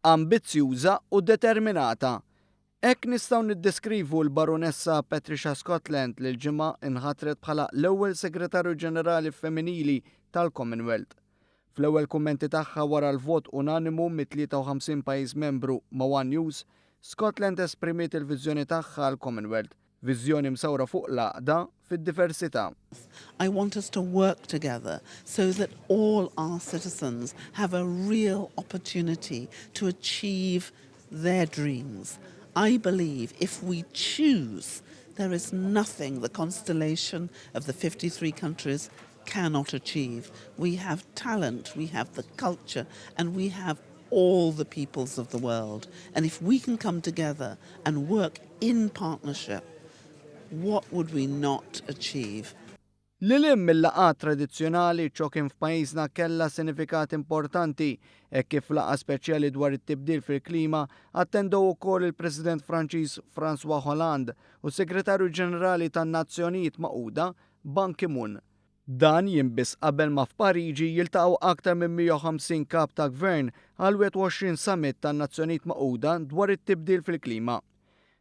Ambizzjuża u determinata. Hekk nistgħu niddeskrivu l-Barunessa Patricia Scotland li l-Ġimgħa inħatret bħala l-ewwel Segretarju Ġenerali femminili tal-Commonwealth. Fl-ewwel kummenti tagħha wara l-vot unanimu mit-53 pajjiż membru ma' one News, Scotland esprimiet il-viżjoni tagħha għall-Commonwealth, viżjoni msawra fuq l-għaqda fid-diversità. I want us to work together so that all our citizens have a real opportunity to achieve their dreams. I believe if we choose, there is nothing the constellation of the 53 countries cannot achieve. We have talent, we have the culture, and we have all the peoples of the world. And if we can come together and work in partnership, what would we not achieve? Lil hinn mill-laqgħat tradizzjonali, CHOGM f'pajjiżna kellha sinifikat importanti hekk kif laqgħa speċjali dwar it-tibdil fil-klima attendew ukoll il-President Franċiż François Hollande u s-Segretarju Ġenerali tan-Nazzjonijiet Magħquda Ban Ki-moon. Dan jiem biss qabel ma f'Pariġi jiltaqgħu aktar minn 150 kap ta' gvern għal 21 Summit tan-Nazzjonijiet Magħquda dwar it-tibdil fil-klima.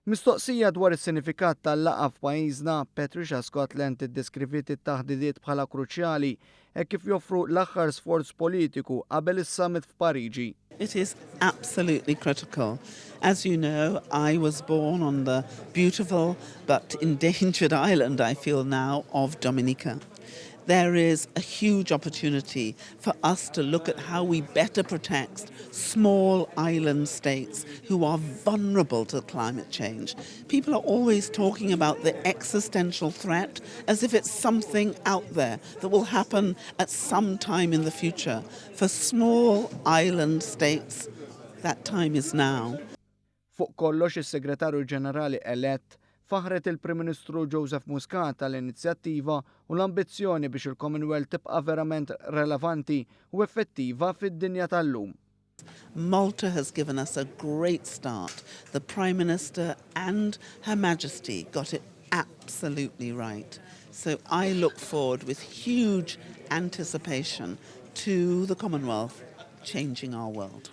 Mistoqsija dwar is-sinifikat tal-laqgħa f'pajjiżna, Patricia Scotland iddeskriviet it-taħdidiet bħala kruċjali hekk kif joffru l-aħħar sforz politiku qabel is-summit f'Pariġi. It is absolutely critical. As you know, I was born on the beautiful but endangered island, I feel now, of Dominica. There is a huge opportunity for us to look at how we better protect small island states who are vulnerable to climate change. People are always talking about the existential threat as if it's something out there that will happen at some time in the future. For small island states, that time is now. Fuq kollox, is-Segretarju Ġenerali elett faħret il-Prim Ministru Joseph Muscat tal-inizjattiva u l-ambizzjoni biex il-Commonwealth tibqa' verament relevanti u effettiva fid-dinja tal-lum. Malta has given us a great start. The Prime Minister and Her Majesty got it absolutely right. So I look forward with huge anticipation to the Commonwealth changing our world.